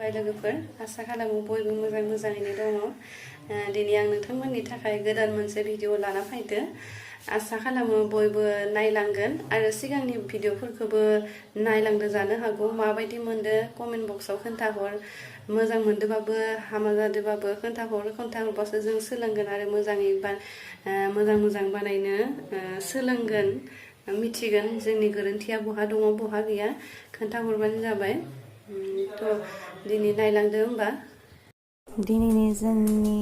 बाय लोगोफोर आसा खालामो बयबो मोजाङैनो दङ। दिनै आं नोंथांमोननि थाखाय गोदान मोनसे भिडिअ लाना फैदो। आसा खालामो बयबो नायलांगोन आरो सिगांनि भिडिअफोरखौबो नायलांदो जानो हागौ। माबायदि मोनदो कमेन्ट बक्सआव खोन्थाहर। मोजां मोनदोबाबो हामा जादोबाबो खोन्थाहरबासो जों सोलोंगोन आरो मोजां बानायनो सोलोंगोन, मिथिगोन जोंनि गोरोन्थिया बहा दङ बहा गैया खोन्थाहरबानो जाबाय। दिनै नायलांदो होमबा। दिनैनि जोंनि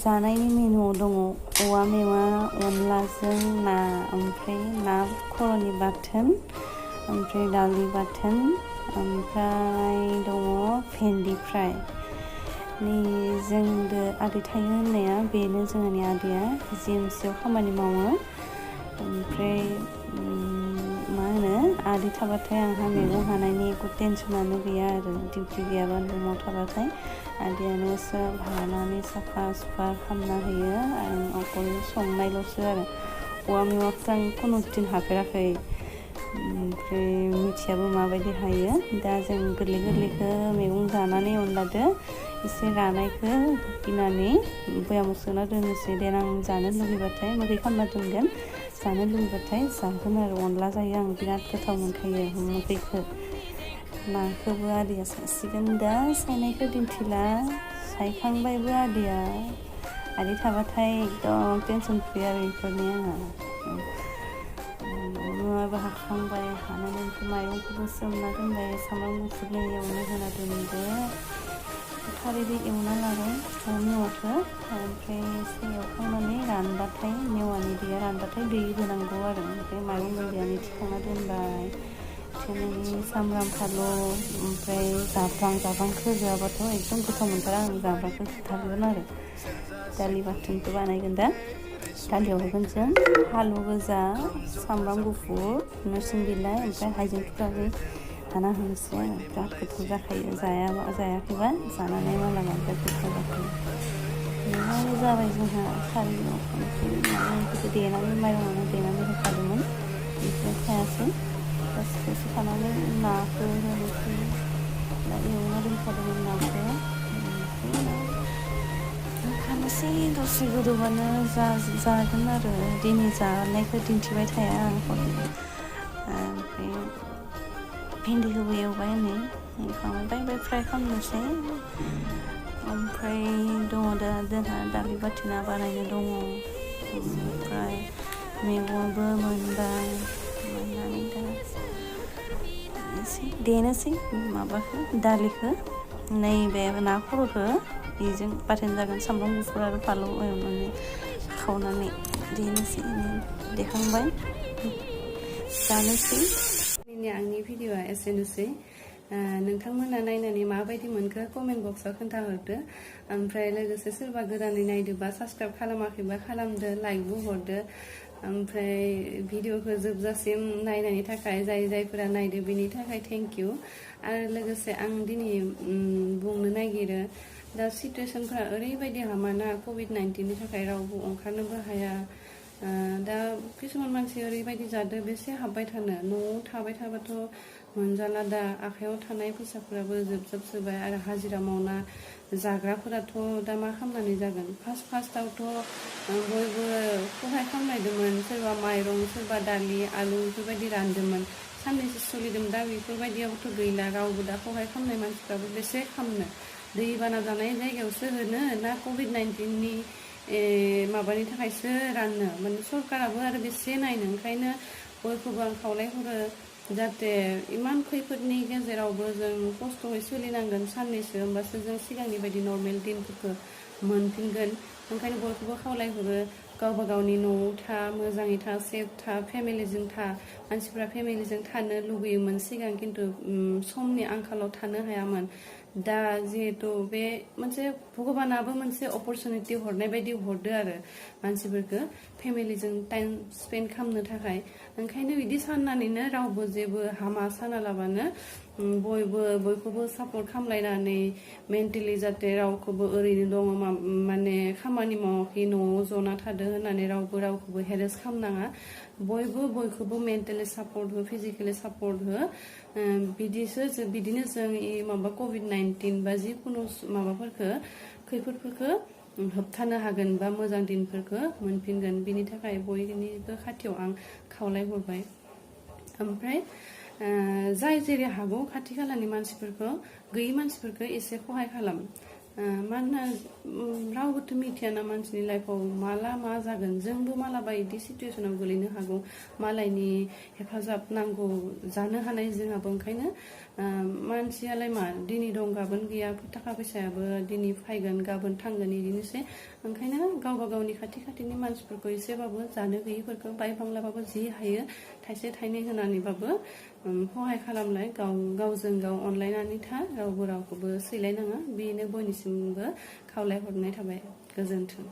जानायनि मेनुआव दङ औवा मेवा अनलाजों ना, ओमफ्राय ना खर'नि बाथोन, ओमफ्राय दालि बाथोन, ओमफ्राय दङ भेन्दि फ्राय। नै जोंदो आदै थायो होननाया बेनो जोंहानि आदैया जिएमसिआव खामानि मावो। ओमफ्राय मा होनो आदै थाबाथाय आंहा मैगं हानायनि टेनसनानो गैया आरो डिउटि गैयाबा न'आव थाबाथाय आदैयानो सोब हानानै साफा सुफा खालामना होयो। आं अकल संनायल'सो आरो औवा मेवाखौ आं खुनु दिन हाफेराखै, ओमफ्राय मिथियाबो माबायदि हायो। दा जों गोरलैखौ मैगं जानानै अनलादो एसे रानायखौ गिनानै बयामाव सोना दोननोसै। देनां जानो लुगैबाथाय मोदै खालामना दोनगोन, जानो लुगैबाथाय जागोन आरो अनला जायो। आं बिराद गोथाव मोनखायो मोदैखौ। नाखौबो आदैया सायसिगोन, दा सायनायखौ दिन्थिला, सायखांबायबो आदैया। आदै थाबाथाय एकदम टेनसन फ्रि आरो बेफोरनि आंहा। नङाबा हाखांबाय, हानानै ओमफ्राय माइरंखौबो सोमना दोनबाय, सामब्राम गुफुर एवनो होना दोनदो, खारैजों एवना लाबाय मेवाखौ। ओमफ्राय एसे एवखांनानै रानबाथाय मेवानि दैया रानबाथाय दै होनांगौ आरो। ओमफ्राय माइरं गुन्दैयानो थिखांना दोनबाय, थिखांनानै सामब्राम फानलु ओमफ्राय जाब्रांखौ होआबाथ' एकदम गोथाव मोनथारा। आं जाब्रांखौ होथारगोन आरो। दालि बाथोनखौ बानायगोन दा, दालियाव होगोन जों आलु गोजा, सामब्राम गुफुर, नोरसिं बिलाइ, ओमफ्राय हाइजें थुख्राखै हाना होनोसै आरो। बिराद गोथाव जाखायो। जायाखैबा जानानै मालाबा बिराद गोथाव जाखायो। बेहाय जाबाय जोंहा खारैयाव माइरंखौ माइरंआनो देनानै होखादोंमोन, ओमफ्राय थायासै गासिबो खानानै नाखौ होनोसै। दा एवना दोनखादोंमोन नाखौ, खानोसै दसे गोदौबानो जागोन आरो। दिनै जानायखौ दिन्थिबाय थाया आं। ओमफ्राय भेन्दिखौबो एवबाय, एवखांबाय बाय फ्राय खालामनोसै। ओमफ्राय दङ दा जोंहा दालि बाथोना बानायनो दङ। ओमफ्राय मैगंआबो मोनबाय, मोननानै दा देनोसै माबाखौ दालिखौ, नैबे ना खर'खौ बेजों बाथोन जागोन। सामब्राम गुफुर आरो फानलु एवनानै खावनानै देनोसै। देखांबाय जानोसै। दिनै आंनि भिडिअआ एसेनोसै। नोंथांमोना नायनानै माबायदि मोनखो कमेन्ट बक्सआव खोन्थाहरदो। ओमफ्राय लोगोसे सोरबा गोदानै नायदोबा साबस्क्राइब खालामाखैबा खालामदो, लाइकबो हरदो। ओमफ्राय भिडिअखौ जोबजासिम नायनायनि थाखाय जायफोरा नायदो बेनि थाखाय थेंक इउ। आरो लोगोसे आं दिनै बुंनो नागिरो, दा सिटुवेसनफ्रा ओरैबायदि हामाना कभिड-19नि थाखाय रावबो ओंखारनोबो हाया। दा किसुमान मानसि ओरैबायदि जादों, बेसे हाबबाय थानो, न'आव थाबाय थाबाथ' मोनजाला। दा आखायाव थानाय फैसाफोराबो जोबजोबबाय आरो हाजिरा मावना जाग्राफोराथ' दा मा खालामनानै जागोन। फार्स्टआवथ' बयबो सहाय खालामनायदोंमोन, सोरबा माइरं, सोरबा दालि, आलु बेफोरबायदि रानदोंमोन, साननैसो सोलिदोंमोन। दा बेफोरबायदियाबोथ' गैला, रावबो दा सहाय खालामनाय मानसिफ्राबो बेसे खालामनो। दैबाना जानाय जायगायावसो होनो ना कभिड-19नि माबानि थाखायसो राननो, माने सरकाराबो आरो बेसे नायनो। ओंखायनो बयखौबो आं खावलायहरो, जाहाथे इमान खैफोदनि गेजेरावबो जों खस्थ'यै सोलिनांगोन साननैसो, होमबासो जों सिगांनि बायदि नर्मेल दिनफोरखौ मोनफिनगोन। ओंखायनो बयखौबो खावलायहरो, गावबा गावनि न'आव था, मोजाङै था, सेफ था, फेमिलिजों था। मानसिफ्रा फेमिलिजों थानो लुगैयोमोन सिगां, खिन्थु समनि आंखालाव थानो हायामोन। दा जिहेथु बे मोनसे भगबानाबो मोनसे अपरचुनिटि हरनाय बायदि हरदो आरो मानसिफोरखौ फेमिलिजों टाइम स्पेन्ड खालामनो थाखाय। ओंखायनो बिदि साननानैनो रावबो जेबो हामा सानालाबानो बयखौबो सापर्ट खालामलायनानै मेन्टेलि जाहाथे रावखौबो ओरैनो दङ माने खामानि मावाखै न'आव जना थादो होननानै रावखौबो हेरेस खालामनाङा। बयखौबो मेन्टेल मेन्टेलि सापर्ट हो फिजिकेलि सापर्ट हो बिदिनो जों माबा COVID-19 बा जिखुनु माबाफोरखो खैफोदफोरखो होबथानो हागोन बा मोजां दिनफोरखो मोनफिनगोन बिनि थाखाय बयनिबो खाथियाव आं खावलायहरबाय ओमफ्राय जाय जेरै हागौ खाथि खालानि मानसिफोरखौ गैयै मानसिफोरखौ एसे खहाय खालाम मानोना रावबोथ' मिथियाना मानसिनि लाइफआव माला मा जागोन जोंबो मालाबा इदि सिचुएसनाव गोलैनो हागौ मालायनि हेफाजाब नांगौ जानो हानाय जोंहाबो ओंखायनो मानसियालाय मा दिनै दं गाबोन गैया थाखा फैसायाबो दिनै फैगोन गाबोन थांगोन इदिनोसै ओंखायनो गावबा गावनि खाथिनि मानसिफोरखौ एसेबाबो जानो गैयैफोरखौ बाय बांलाबाबो जि हायो थाइसे थाइनै होनानैबाबो सहाय खालामलाय गावजों गाव अनलायनानै था रावबो रावखौबो सैलायनाङा बेनो बयनिसिमबो खावलायहरनाय थाबाय गोजोन्थों।